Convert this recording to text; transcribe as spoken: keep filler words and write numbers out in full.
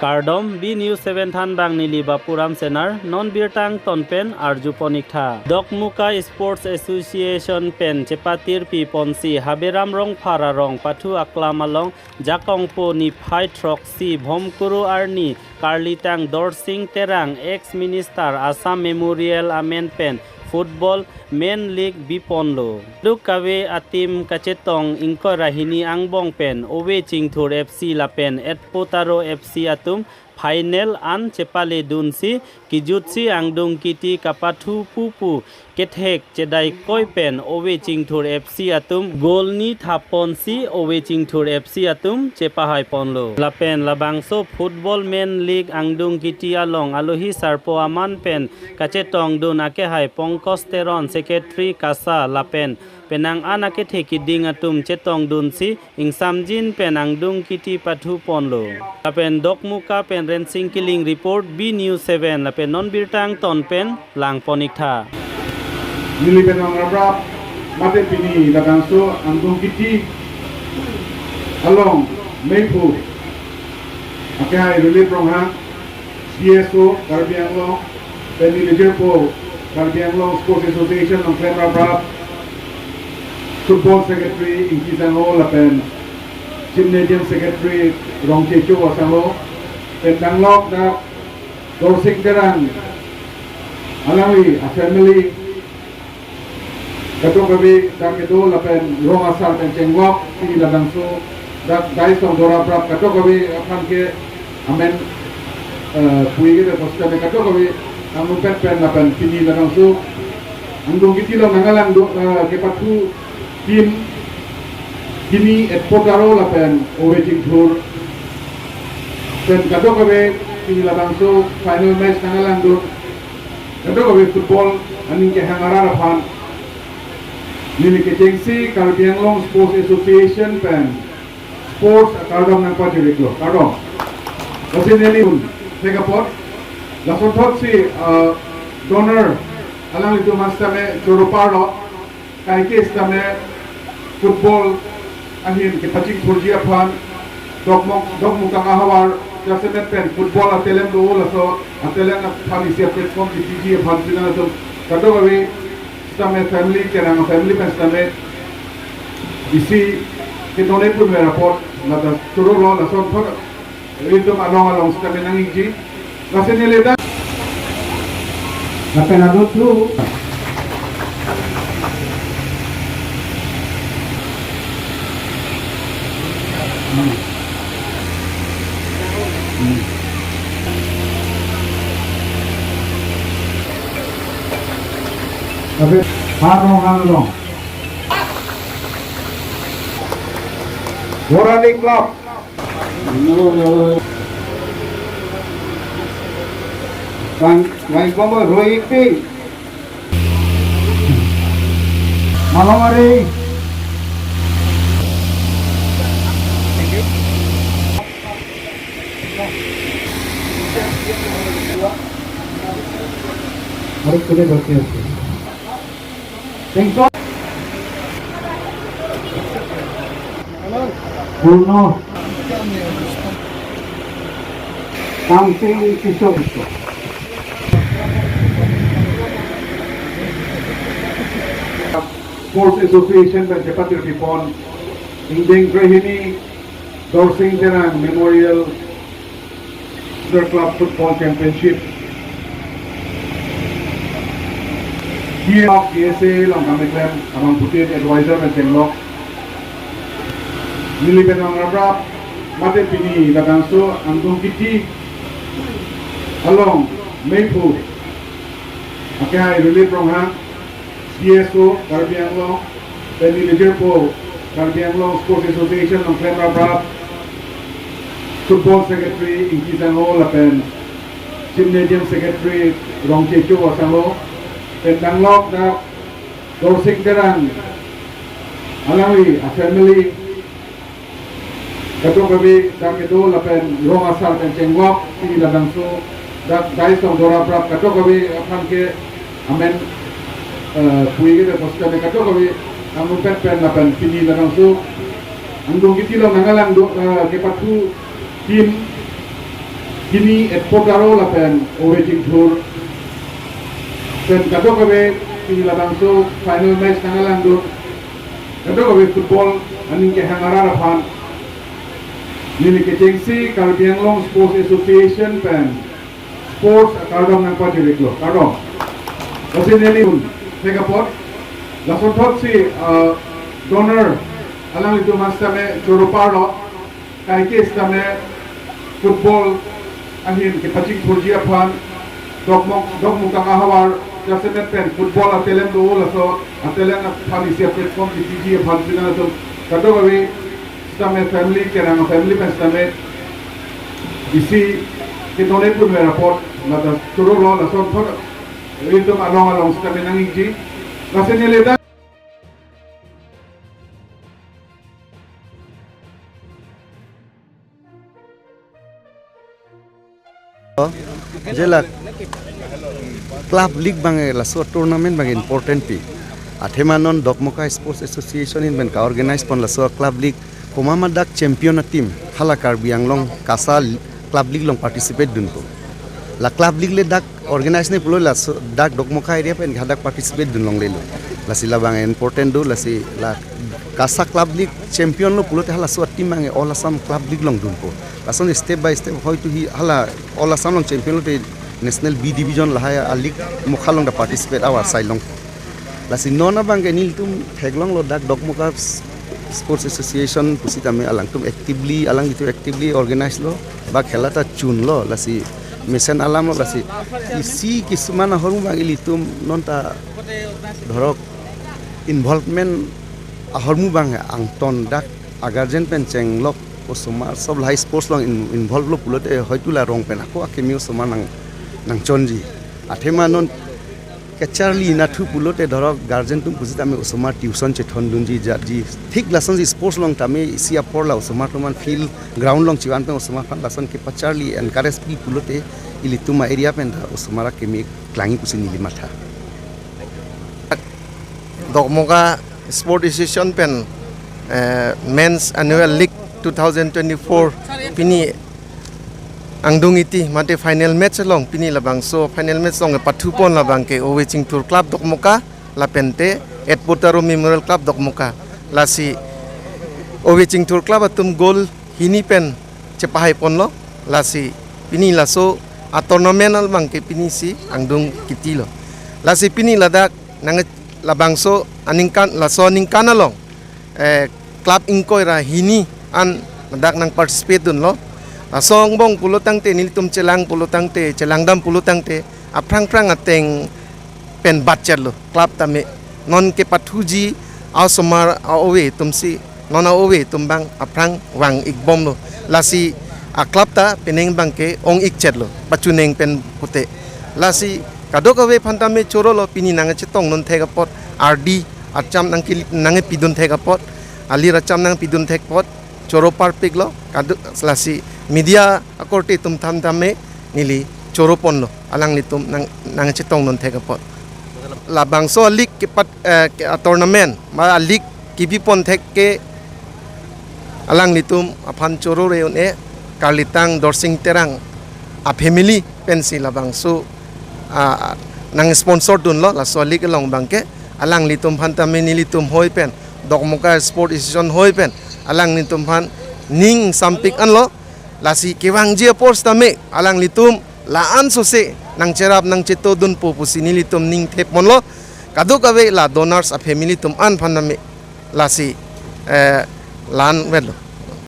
Kardom, B News seven thanbang neli Bapuram Senar, non birta angton pen arjupon ik tha. Dokmoka Sports Association pen chepatirpi ponsi Haberam Rongphar arong pathu aklam along Jakongpo niphai throksi Bhomkuru arni karlitang Dorsing Terang, ex minister, Assam Memorial amen pen football Men League biponlo. Duk kave a-team kachetong ingkoi ra hini angbong pen Ove Chingthur F C lapen Etpotaro F C atum final an chepaledunsi kejutsi angdung kiti kapathu pupu kethek chedaikoi pen Ove Chingthur F C atum goal ni thapponsi Ove Chingthur F C atum chepahaiponlo. Lapen labangso Football Men League angdung kiti along alohi sarpo aman pen kachetongdun akehai Pankaj Teron, Secretary KASA lapen penang an akethe kiding atum chetongdunsi ingsamjin pen angdung kiti pathuponlo. Lapen Dokmoka pen Rensing Killing report, B News seven, lapen non birta angton pen langpon ik tha. Neli pen nang raprap mate pini labangso angdung kiti along mephu akehai Rilip Ronghang, D S O Karbi Anglong, pen neli jirpo Karbi Anglong Sports Association nangklem raprap, Football Secretary Ingti Sangho lapen Gymnasium Secretary Rongchecho Sangho, pen danglok dak Dorsing Terang alangli a-family kadokave dak kedo lapen rong asar pen chenglok pini labangso dak dais along doraprap kadokave aphan ke amen, eh, pui ke dak posta me kadokave angpet pen lapen pini labangso angdung kiti along nangkelang do, eh, kepathu team hini Etpotaro lapen Ove Chingthur pen kadokave pini labangso final match nangkelangdun kadokave football aning kehang arat aphan neli kechengsi Karbi Anglong Sports Association pen sports akardom nangpajiriklo, kardom. Lasi neli un thek apot lason thotsi, uh, donor alanglitum sitame choro parlo, kaike sitame football ahin kepachingthurji aphan, Dokmok, Dokmoka ahavar jasemet pen football ateleng do, laso ateleng aphan isi platform kepiji aphan penang atum kadokave sitame family, kenang family pen sitame isi ke-donate pun mera apot, lata chorolo, lason thot ilitum along along sitame nang-ikji. Lasi neli ta. Lapen adut tu. Hmm. Hmm. Lapen, ha, no, ha, no. Borali Club. Bang, bang, bang, Rohit P. Malamari. Harus kena berhati-hati. Tengkok. Purno. Kamsing Kishore. Sports Association pen chepatirpi pon ingdeng krehini Dorsing Terang Memorial Inter Club Football Championship. D S A along kameklem abang putin advisor pen chenglok. Neli pen nang raprap mate pini labangso angdung kiti along mephu akehai Rilip Ronghang, D S O Karbi Anglong, pen neli jirpo Karbi Anglong Sports Association nangklem raprap, Football Secretary Ingti Sangho lapen Gymnasium Secretary Rongchecho Sangho, pen danglok dak Dorsing Terang alangli a-family kadokave dak kedo lapen rong asar pen chenglok pini labangso dak dais along doraprap kadokave aphan ke amen, eh, pui ke dak posta me kadokave angpet pen lapen pini labangso angdung kiti along nangkelang do, eh, kepathu team Pini Etpot Taro lapen Ove Chingthur pen kadokave pini labangso final match nangalangdun, kadokave football aning kehang arat aphan neli kechengsi Karbi Anglong Sports Association pen sports akardom nangpajiriklo, kardom. Lasi neli un thek apot, lasonthotsi, uh, donor alanglitum sitame choro parlo, kaike sitame football ahin kepachingthurji aphan, Dokmok, Dokmoka ahavar jasemet pen football atalent do, laso atalent aphan isi platform kepiji aphan pini latum kadokave sitame family, kerang family pen sitame isi ke-donate dunver apot, lata chorolo, lasonthot ilitum along along sitame nang-ikji. Lasi neli dak Je la club league abang, laso tournament abang important pi. Athema non Dokmoka Sports Association in pen ka-organize pon laso club league, komat ma dak champion a-team hala Karbi Anglong KASA club league along participate dunpo. La club league le dak organize ne pulo, laso dak Dokmoka area pen hadak participate dun longlelo. Lasi labang important do, lasi la KASA club league champion lo pulote halaso a-team abang All Assam club league along dunpo. Lason step by step hoitu hi hala All Assam along champion lote national B division lahai a-league mokha along ta participate awar sai long. Lasi non abang ke nelitum theklonglo, dak Dokmoka Sports Association pusitame alangtum actively, alanglitum actively organize lo, ba khela ta chunlo, lasi mesen alam lo, lasi isi kisuman ahormu abang ilitum non ta dhorok involvement ahormu abang angton, dak a-guardian pen chenglok osomar sob lahai sports along in-, involve lo pulote hoitu la rong pen ako akimi osomar nang, nangchonji. Athema non kacharli nathu pulote dhorok guardian atum pusitame osomar tuition chethondunji jatji. Thik lasonsi sports along tame isi apor la osomar atum aphan field ground along chevan pen osomar aphan lason kepacharli encourage pi pulote ilitum a-area pen ta osomar akimi klangji pusi neli matha. Dokmoka Sport Association pen, eh, Men's Annual League two thousand twenty-four pini angdung iti mate final match along, pini labangso final match along pathu pon labang ke Ove Chingthur Club Dokmoka lapente Etpot Taro Memorial Club Dokmoka. Lasi Ove Chingthur Club atum goal hini pen chepahai ponlo, lasi pini laso a-tournament abang ke pinisi angdung kitilo. Lasi pini ladak nang labangso aningkan, laso aningkan along, eh, club ingkoi ra hini an ladak nang participate dunlo. Laso angbong pulo tangte, nelitum chelang pulo tangte, chelangdam pulo tangte, aphrang phrang ateng pen batchet lo club tame. Non kepathuji a-osomar a-ove atumsi, non a-ove atum abang aphrang vang-ikbomlo. Lasi a-club ta penang abang ke ong-ikchet lo, pachuneng pen pute. Lasi kadokave aphan tame chorolo, pini nangchetongdun thek apot, ardi acham nangke, nangpidun thek apot, alir acham nangpidun thek apot, choro parpiklo, kado, lasi media akorte atum aphan tame neli choro ponlo, alanglitum nang, nangchetongdun thek apot. Labangso a-league kepat, eh, ke, a-tournament, ma a-league kebi pon thek ke alanglitum aphan choro re un-e, Karlitang Dorsing Terang a-family pensi labangso, ah, nang sponsor dunlo, laso a-league along abang ke alanglitum aphan tame nelitum hoi pen, Dokmoka Sport Association hoi pen, alanglitum aphan ning sampik anlo, lasi kevangji apor sitame alanglitum la-an sose nangcherap nangchetodunpo pusi nelitum ning thep ponlo, kadokave la donors a-family atum an aphan tame, lasi, eh, la-an vetlo.